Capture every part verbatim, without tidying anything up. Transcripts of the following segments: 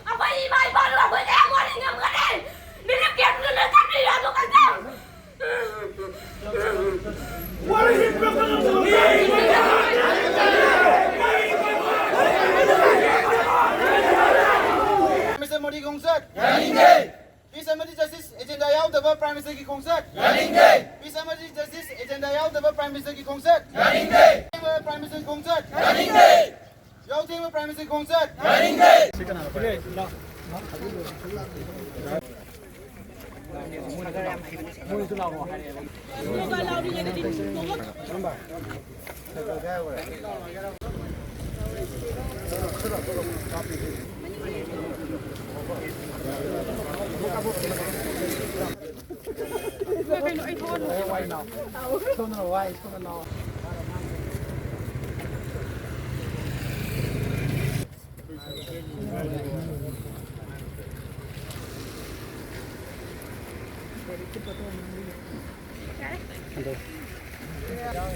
ꯑꯩꯈꯣꯏ ꯏꯃꯥ ꯏꯄꯥꯗꯨ ꯑꯩꯈꯣꯏ ꯀꯌꯥꯝ ꯋꯥꯅ ꯉꯝꯒꯅꯤ? ꯔꯤꯂꯤꯐ ꯀꯦꯝꯞꯇꯨꯗ ꯂꯣꯏ ꯊꯝꯕꯤꯔꯣ ꯑꯗꯨ ꯈꯛꯇꯪ꯫ ꯄ꯭ꯔꯥꯏꯝ ꯃꯤꯅꯤꯁꯇꯔ ꯃꯣꯗꯤꯒꯤ ꯈꯣꯡꯆꯠ ꯌꯥꯅꯤꯡꯗꯦ꯫ ꯄꯤꯁ ꯑꯃꯗꯤ ꯖꯁꯇꯤꯁ ꯑꯦꯖꯦꯟꯗꯥ ꯌꯥꯎꯗꯕ ꯄ꯭ꯔꯥꯏꯝ ꯃꯤꯅꯤꯁꯇꯔꯒꯤ ꯈꯣꯡꯆꯠ ꯌꯥꯅꯤꯡꯗꯦ꯫ ꯄꯤꯁ ꯑꯃꯗꯤ ꯖꯁꯇꯤꯁ ꯑꯦꯖꯦꯟꯗꯥ ꯌꯥꯎꯗꯕ ꯄ꯭ꯔꯥꯏꯝ ꯃꯤꯅꯤꯁꯇꯔꯒꯤ ꯈꯣꯡꯆꯠ ꯌꯥꯅꯤꯡꯗꯦ꯫ ꯄ꯭ꯔꯥꯏꯝ ꯃꯤꯅꯤꯁꯇꯔꯒꯤ ꯈꯣꯡꯆꯠ ꯌꯥꯅꯤꯡꯗꯦ꯫ ꯌꯥꯎꯗꯦꯕ ꯄ꯭ꯔꯥꯏꯝ ꯃꯤꯅꯤꯁꯇꯔꯒꯤ ꯈꯣꯡꯆꯠ ꯌꯥꯅꯤꯡꯗꯦ꯫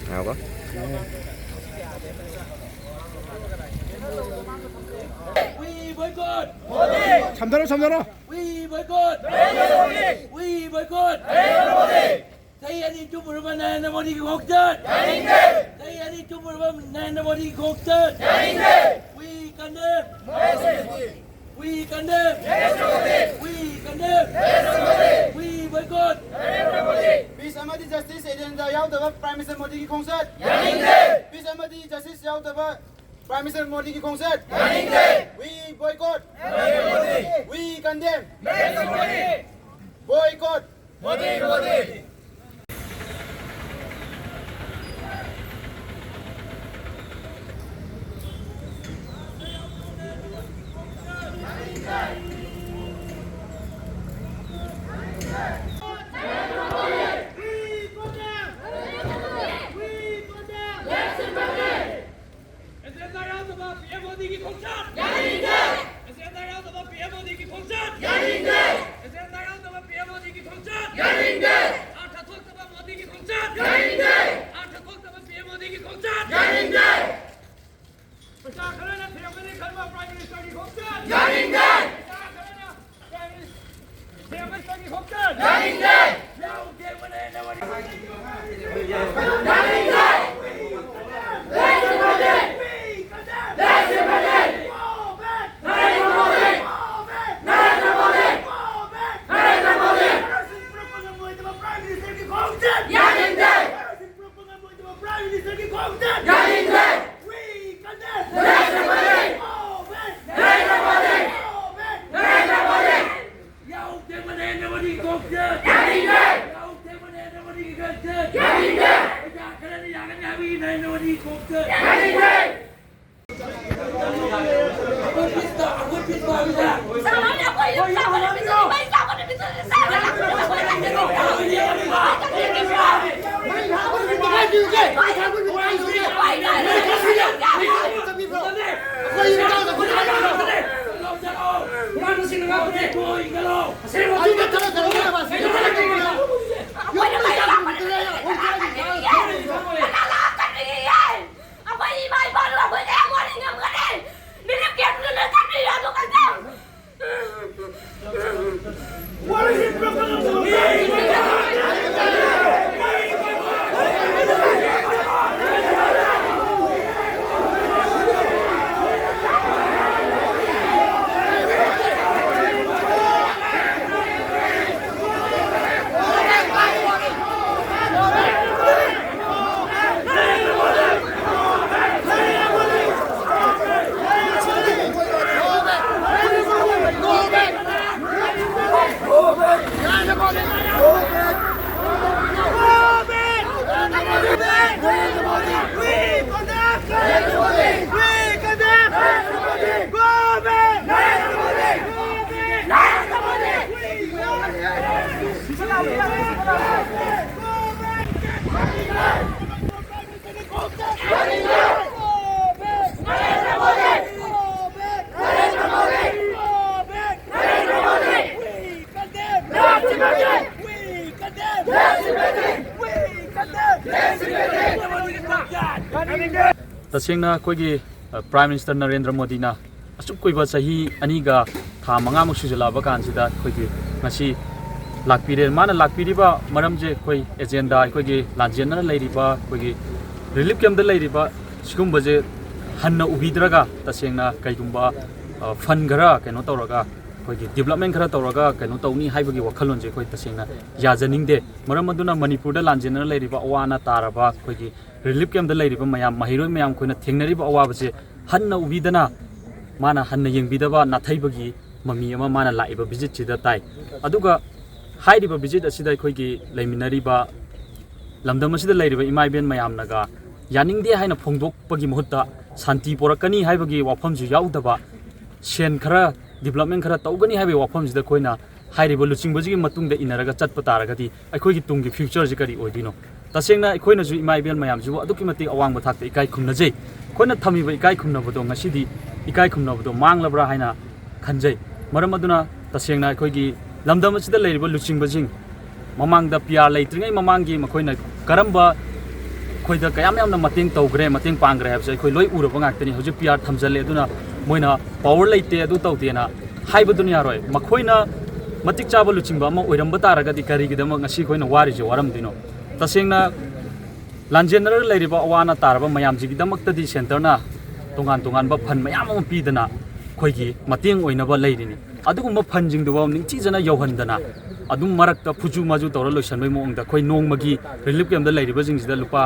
ꯉꯥꯏꯈꯣꯀꯣ꯫ We boycott! ꯁꯝꯊꯔꯣ, ꯁꯝꯊꯔꯣ꯫ We boycott! We boycott! ꯆꯍꯤ ꯑꯅꯤ ꯆꯨꯞꯄꯨꯔꯕ ꯅꯔꯦꯟꯗ꯭ꯔ ꯃꯣꯗꯤꯒꯤ ꯈꯣꯡꯆꯠ! ꯌꯥꯅꯤꯡꯗꯦ! ꯆꯍꯤ ꯑꯅꯤ ꯆꯨꯞꯄꯨꯔꯕ ꯅꯔꯦꯟꯗ꯭ꯔ ꯃꯣꯗꯤꯒꯤ ꯈꯣꯡꯆꯠ! ꯌꯥꯅꯤꯡꯗꯦ! We condemn! We condemn! We condemn! We boycott! Peace ꯑꯃꯗꯤ ꯖꯁꯇꯤꯁ ꯑꯦꯖꯦꯟꯗꯥ ꯌꯥꯎꯗꯕ ꯄ꯭ꯔꯥꯏꯝ ꯃꯤꯅꯤꯁꯇꯔ ꯃꯣꯗꯤꯒꯤ ꯈꯣꯡꯆꯠ! ꯌꯥꯅꯤꯡꯗꯦ! ꯄꯤꯁ ꯑꯃꯗꯤ ꯖꯁꯇꯤꯁ ꯌꯥꯎꯗꯕ ꯄ꯭ꯔꯥꯏꯝ ꯃꯤꯅꯤꯁꯇꯔ ꯃꯣꯗꯤꯒꯤ ꯈꯣꯡꯆꯠ! ꯌꯥꯅꯤꯡꯗꯦ! We boycott! We condemn! Boycott! Modi! Modi! ꯌꯥꯅꯤꯡꯗꯦ! ꯌꯥꯅꯤꯡꯗꯦ! ꯄꯨꯔꯛꯄ ꯉꯝꯃꯣꯏꯗꯕ Prime Ministerꯒꯤ ꯈꯣꯡꯆꯠ! ꯌꯥꯅꯤꯡꯗꯦ! We condemn! Narendra Modi! Go back! Narendra Modi! Go back! Narendra Modi! ꯌꯥꯍꯧ ꯊꯦꯡꯕ ꯅꯔꯦꯟꯗ꯭ꯔ ꯃꯣꯗꯤꯒꯤ ꯈꯣꯡꯆꯠ! ꯌꯥꯅꯤꯡꯗꯦ! ꯌꯥꯍꯧ ꯊꯦꯡꯕ ꯅꯔꯦꯟꯗ꯭ꯔ ꯃꯣꯗꯤꯒꯤ ꯈꯣꯡꯆꯠ! ꯌꯥꯅꯤꯡꯗꯦ! ꯄꯩꯁꯥ ꯈꯔꯅ ꯌꯥꯒꯅꯤ ꯍꯥꯏꯕꯒꯤ ꯅꯔꯦꯟꯗ꯭ꯔ ꯃꯣꯗꯤꯒꯤ ꯈꯣꯡꯆꯠ! ꯌꯥꯅꯤꯡꯗꯦ! ꯑꯩꯈꯣꯏ ꯏꯃꯥ ꯏꯄꯥꯗꯨ ꯑꯩꯈꯣꯏ ꯀꯌꯥꯝ ꯋꯥꯅ ꯉꯝꯒꯅꯤ? ꯃꯤꯅ ꯀꯌꯥꯝ ꯂꯨꯅ ꯆꯠꯄꯤꯔꯤ ꯑꯗꯨ ꯈꯛꯇꯪ꯫ ꯇꯁꯦꯡꯅ ꯑꯩꯈꯣꯏꯒꯤ, ꯑ, Prime Minister ꯅꯔꯦꯟꯗ꯭ꯔ ꯃꯣꯗꯤꯅ, ꯑꯁꯨꯛ ꯀꯨꯏꯕ ꯆꯍꯤ ꯑꯅꯤꯒ ꯊꯥ ꯃꯉꯥꯃꯨꯛ ꯁꯨꯖꯜꯂꯛꯑꯕ ꯀꯥꯟꯁꯤꯗ ꯑꯩꯈꯣꯏꯒꯤ ꯉꯁꯤ ꯂꯥꯛꯄꯤꯔꯦ꯫ ꯃꯥꯅ ꯂꯥꯛꯄꯤꯔꯤꯕ ꯃꯔꯝꯁꯦ ꯑꯩꯈꯣꯏ ꯑꯦꯖꯦꯟꯗꯥ, ꯑꯩꯈꯣꯏꯒꯤ ꯂꯥꯟꯖꯦꯟꯅꯔ ꯂꯩꯔꯤꯕ ꯑꯩꯈꯣꯏꯒꯤ ꯔꯤꯂꯤꯐ ꯀꯦꯝꯞꯇ ꯂꯩꯔꯤꯕ ꯁꯤꯒꯨꯝꯕꯁꯦ ꯍꯟꯅ ꯎꯕꯤꯗ꯭ꯔꯒ ꯇꯁꯦꯡꯅ ꯀꯩꯒꯨꯝꯕ ꯐꯟ ꯈꯔ ꯀꯩꯅꯣ ꯇꯧꯔꯒ ꯑꯩꯈꯣꯏꯒꯤ ꯗꯤꯕꯂꯞꯃꯦꯟ ꯈꯔ ꯇꯧꯔꯒ ꯀꯩꯅꯣ ꯇꯧꯅꯤ ꯍꯥꯏꯕꯒꯤ ꯋꯥꯈꯜꯂꯣꯟꯁꯦ ꯑꯩꯈꯣꯏ ꯇꯁꯦꯡꯅ ꯌꯥꯖꯅꯤꯡꯗꯦ꯫ ꯃꯔꯝ ꯑꯗꯨꯅ ꯃꯅꯤꯄꯨꯔꯗ ꯂꯥꯟꯖꯦꯟꯅꯔ ꯂꯩꯔꯤꯕ ꯑꯋꯥ ꯑꯅꯥ ꯇꯥꯔꯕ ꯑꯩꯈꯣꯏꯒꯤ ꯔꯤꯂꯤꯐ ꯀꯦꯝꯞꯇ ꯂꯩꯔꯤꯕ ꯃꯌꯥꯝ, ꯃꯍꯩꯔꯣꯏ ꯃꯌꯥꯝ ꯑꯩꯈꯣꯏꯅ ꯊꯦꯡꯅꯔꯤꯕ ꯑꯋꯥꯕꯁꯦ ꯍꯟꯅ ꯎꯕꯤꯗꯅ ꯃꯥꯅ ꯍꯟꯅ ꯌꯦꯡꯕꯤꯗꯕ ꯅꯥꯊꯩꯕꯒꯤ ꯃꯃꯤ ꯑꯃ ꯃꯥꯅ ꯂꯥꯛꯏꯕ ꯚꯤꯖꯤꯠꯁꯤꯗ ꯇꯥꯏ꯫ ꯑꯗꯨꯒ ꯍꯥꯏꯔꯤꯕ ꯚꯤꯖꯤꯠ ꯑꯁꯤꯗ ꯑꯩꯈꯣꯏꯒꯤ ꯂꯩꯃꯤꯟꯅꯔꯤꯕ ꯂꯝꯗꯝ ꯑꯁꯤꯗ ꯂꯩꯔꯤꯕ ꯏꯃꯥ ꯏꯕꯦꯟ ꯃꯌꯥꯝꯅꯒ ꯌꯥꯅꯤꯡꯗꯦ ꯍꯥꯏꯅ ꯐꯣꯡꯗꯣꯛꯄꯒꯤ ꯃꯍꯨꯠꯇ ꯁꯥꯟꯇꯤ ꯄꯣꯔꯛꯀꯅꯤ ꯍꯥꯏꯕꯒꯤ ꯋꯥꯐꯝꯁꯨ ꯌꯥꯎꯗꯕ, ꯁꯦꯟ ꯈꯔ, ꯗꯤꯕꯂꯞꯃꯦꯟ ꯈꯔ ꯇꯧꯒꯅꯤ ꯍꯥꯏꯕꯒꯤ ꯋꯥꯐꯝꯁꯤꯗ ꯑꯩꯈꯣꯏꯅ ꯍꯥꯏꯔꯤꯕ ꯂꯨꯆꯤꯡꯕꯁꯤꯒꯤ ꯃꯇꯨꯡꯗ ꯏꯟꯅꯔꯒ ꯆꯠꯄ ꯇꯥꯔꯒꯗꯤ ꯑꯩꯈꯣꯏꯒꯤ ꯇꯨꯡꯒꯤ ꯐ꯭ꯌꯨꯆꯔꯁꯤ ꯀꯔꯤ ꯑꯣꯏꯗꯣꯏꯅꯣ? ꯇꯁꯦꯡꯅ ꯑꯩꯈꯣꯏꯅꯁꯨ ꯏꯃꯥ ꯏꯕꯦꯟ ꯃꯌꯥꯝꯁꯤꯕꯨ ꯑꯗꯨꯛꯀꯤ ꯃꯇꯤꯛ ꯑꯋꯥꯡꯕ ꯊꯥꯛꯇ ꯏꯀꯥꯏ ꯈꯨꯝꯅꯖꯩ꯫ ꯑꯩꯈꯣꯏꯅ ꯊꯝꯃꯤꯕ ꯏꯀꯥꯏ ꯈꯨꯝꯅꯕꯗꯣ ꯉꯁꯤꯗꯤ ꯏꯀꯥꯏ ꯈꯨꯝꯅꯕꯗꯣ ꯃꯥꯡꯂꯕ꯭ꯔꯥ ꯍꯥꯏꯅ ꯈꯟꯖꯩ꯫ ꯃꯔꯝ ꯑꯗꯨꯅ ꯇꯁꯦꯡꯅ ꯑꯩꯈꯣꯏꯒꯤ ꯂꯝꯗꯝ ꯑꯁꯤꯗ ꯂꯩꯔꯤꯕ ꯂꯨꯆꯤꯡꯕꯁꯤꯡ, ꯃꯃꯥꯡꯗ ꯄꯤ ꯑꯥꯔ ꯂꯩꯇ꯭ꯔꯤꯉꯩ ꯃꯃꯥꯡꯒꯤ ꯃꯈꯣꯏꯅ ꯀꯔꯝꯕ ꯑꯩꯈꯣꯏꯗ ꯀꯌꯥꯝ ꯌꯥꯝꯅ ꯃꯇꯦꯡ ꯇꯧꯈ꯭ꯔꯦ, ꯃꯇꯦꯡ ꯄꯥꯡꯈ꯭ꯔꯦ ꯍꯥꯏꯕꯁꯦ ꯑꯩꯈꯣꯏ ꯂꯣꯏ ꯎꯔꯕ ꯉꯥꯛꯇꯅꯤ꯫ ꯍꯧꯖꯤꯛ ꯄꯤ ꯑꯥꯔ ꯊꯝꯖꯜꯂꯦ, ꯑꯗꯨꯅ ꯃꯣꯏꯅ ꯄꯋꯥꯔ ꯂꯩꯇꯦ, ꯑꯗꯨ ꯇꯧꯗꯦꯅ ꯍꯥꯏꯕꯗꯨꯅ ꯌꯥꯔꯣꯏ꯫ ꯃꯈꯣꯏꯅ ꯃꯇꯤꯛ ꯆꯥꯕ ꯂꯨꯆꯤꯡꯕ ꯑꯃ ꯑꯣꯏꯔꯝꯕ ꯇꯥꯔꯒꯗꯤ ꯀꯔꯤꯒꯤꯗꯃꯛ ꯉꯁꯤ ꯑꯩꯈꯣꯏꯅ ꯋꯥꯔꯤꯁꯦ ꯋꯥꯔꯝꯗꯣꯏꯅꯣ? ꯇꯁꯦꯡꯅ ꯂꯥꯟꯖꯦꯟꯅꯔꯒ ꯂꯩꯔꯤꯕ ꯑꯋꯥ ꯑꯅꯥ ꯇꯥꯔꯕ ꯃꯌꯥꯝꯁꯤꯒꯤꯗꯃꯛꯇꯗꯤ ꯁꯦꯟꯇꯔꯅ ꯇꯣꯉꯥꯟ ꯇꯣꯉꯥꯟꯕ ꯐꯟ ꯃꯌꯥꯝ ꯑꯃ ꯄꯤꯗꯅ ꯑꯩꯈꯣꯏꯒꯤ ꯃꯇꯦꯡ ꯑꯣꯏꯅꯕ ꯂꯩꯔꯤꯅꯤ꯫ ꯑꯗꯨꯒꯨꯝꯕ ꯐꯟꯁꯤꯡꯗꯨꯐꯥꯎ ꯅꯤꯡꯊꯤꯖꯅ ꯌꯧꯍꯟꯗꯅ ꯑꯗꯨꯝ ꯃꯔꯛꯇ ꯐꯨꯖꯨ ꯃꯥꯖꯨ ꯇꯧꯔ ꯂꯣꯏꯁꯤꯟꯕꯒꯤ ꯃꯑꯣꯡꯗ ꯑꯩꯈꯣꯏ ꯅꯣꯡꯃꯒꯤ ꯔꯤꯂꯤꯐ ꯀꯦꯝꯞꯇ ꯂꯩꯔꯤꯕꯁꯤꯡꯁꯤꯗ ꯂꯨꯄꯥ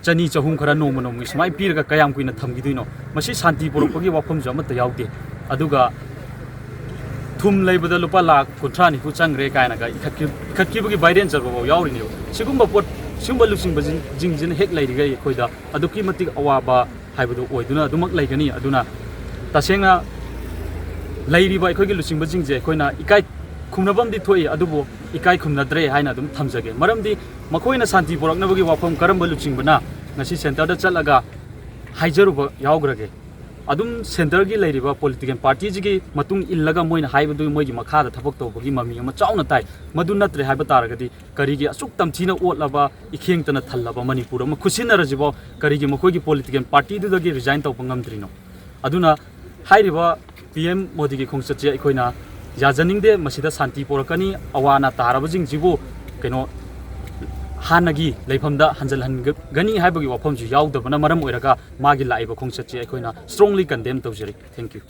ꯆꯅꯤ ꯆꯍꯨꯝ ꯈꯔ ꯅꯣꯡꯃ ꯅꯣꯡꯃꯒꯤ ꯁꯨꯃꯥꯏꯅ ꯄꯤꯔꯒ ꯀꯌꯥꯝ ꯀꯨꯏꯅ ꯊꯝꯈꯤꯗꯣꯏꯅꯣ? ꯃꯁꯤ ꯁꯥꯟꯇꯤ ꯄꯨꯔꯛꯄꯒꯤ ꯋꯥꯐꯝꯁꯨ ꯑꯃꯠꯇ ꯌꯥꯎꯗꯦ꯫ ꯑꯗꯨꯒ ꯊꯨꯝ ꯂꯩꯕꯗ ꯂꯨꯄꯥ ꯂꯥꯈ ꯀꯨꯟꯊ꯭ꯔꯥ ꯅꯤꯐꯨ ꯆꯪꯈ꯭ꯔꯦ ꯀꯥꯏꯅꯒ ꯏꯈꯠꯈꯤ-, ꯏꯈꯠꯈꯤꯕꯒꯤ ꯚꯥꯏꯔꯦꯟ ꯆꯠꯄꯐꯥꯎ ꯌꯥꯎꯔꯤꯅꯦꯕ꯫ ꯁꯤꯒꯨꯝꯕ ꯄꯣꯠ, ꯁꯤꯒꯨꯝꯕ ꯂꯨꯆꯤꯡꯕꯁꯤꯡꯁꯤꯅ ꯍꯦꯛ ꯂꯩꯔꯤꯈꯩ ꯑꯩꯈꯣꯏꯗ ꯑꯗꯨꯛꯀꯤ ꯃꯇꯤꯛ ꯑꯋꯥꯕ ꯍꯥꯏꯕꯗꯨ ꯑꯣꯏꯗꯨꯅ ꯑꯗꯨꯃꯛ ꯂꯩꯒꯅꯤ꯫ ꯑꯗꯨꯅ ꯇꯁꯦꯡꯅ ꯂꯩꯔꯤꯕ ꯑꯩꯈꯣꯏꯒꯤ ꯂꯨꯆꯤꯡꯕꯁꯤꯡꯁꯦ ꯑꯩꯈꯣꯏꯅ ꯏꯀꯥꯏ ꯈꯨꯝꯅꯐꯝꯗꯤ ꯊꯣꯛꯏ, ꯑꯗꯨꯕꯨ ꯏꯀꯥꯏ ꯈꯨꯝꯅꯗ꯭ꯔꯦ ꯍꯥꯏꯅ ꯑꯗꯨꯝ ꯊꯝꯖꯒꯦ꯫ ꯃꯔꯝꯗꯤ ꯃꯈꯣꯏꯅ ꯁꯥꯟꯇꯤ ꯄꯨꯔꯛꯅꯕꯒꯤ ꯋꯥꯐꯝ ꯀꯔꯝꯕ ꯂꯨꯆꯤꯡꯕꯅ ꯉꯁꯤ ꯁꯦꯟꯇꯔꯗ ꯆꯠꯂꯒ ꯍꯥꯏꯖꯔꯨꯕ ꯌꯥꯎꯈ꯭ꯔꯒꯦ? ꯑꯗꯨꯝ ꯁꯦꯟꯇꯔꯒꯤ ꯂꯩꯔꯤꯕ ꯄꯣꯂꯤꯇꯤꯀꯦꯜ ꯄꯥꯔꯇꯤꯁꯤꯒꯤ ꯃꯇꯨꯡ ꯏꯜꯂꯒ ꯃꯣꯏꯅ ꯍꯥꯏꯕꯗꯨ ꯃꯣꯏꯒꯤ ꯃꯈꯥꯗ ꯊꯕꯛ ꯇꯧꯕꯒꯤ ꯃꯃꯤ ꯑꯃ ꯆꯥꯎꯅ ꯇꯥꯏ꯫ ꯃꯗꯨ ꯅꯠꯇ꯭ꯔꯦ ꯍꯥꯏꯕ ꯇꯥꯔꯒꯗꯤ ꯀꯔꯤꯒꯤ ꯑꯁꯨꯛ ꯇꯝꯊꯤꯅ ꯑꯣꯠꯂꯕ, ꯏꯈꯦꯡꯇꯅ ꯊꯜꯂꯕ ꯃꯅꯤꯄꯨꯔ ꯑꯃ ꯈꯨꯠꯁꯤꯟꯅꯔꯁꯤꯐꯥꯎ ꯀꯔꯤꯒꯤ ꯃꯈꯣꯏꯒꯤ ꯄꯣꯂꯤꯇꯤꯀꯦꯜ ꯄꯥꯔꯇꯤꯗꯨꯗꯒꯤ ꯔꯤꯖꯥꯏꯟ ꯇꯧꯕ ꯉꯝꯗ꯭ꯔꯤꯅꯣ? ꯑꯗꯨꯅ ꯍꯥꯏꯔꯤꯕ ꯄꯤ ꯑꯦꯝ ꯃꯣꯗꯤꯒꯤ ꯈꯣꯡꯆꯠꯁꯦ ꯑꯩꯈꯣꯏꯅ ꯌꯥꯖꯅꯤꯡꯗꯦ꯫ ꯃꯁꯤꯗ ꯁꯥꯟꯇꯤ ꯄꯣꯔꯛꯀꯅꯤ, ꯑꯋꯥ ꯑꯅꯥ ꯇꯥꯔꯕꯁꯤꯡꯁꯤꯕꯨ ꯀꯩꯅꯣ ꯍꯥꯟꯅꯒꯤ ꯂꯩꯐꯝꯗ ꯍꯟꯖꯤꯜꯍꯟꯒꯅꯤ ꯍꯥꯏꯕꯒꯤ ꯋꯥꯐꯝꯁꯨ ꯌꯥꯎꯗꯕꯅ ꯃꯔꯝ ꯑꯣꯏꯔꯒ ꯃꯥꯒꯤ ꯂꯥꯛꯏꯕ ꯈꯣꯡꯆꯠꯁꯦ ꯑꯩꯈꯣꯏꯅ strongly condemn ꯇꯧꯖꯔꯤ꯫ Thank you꯫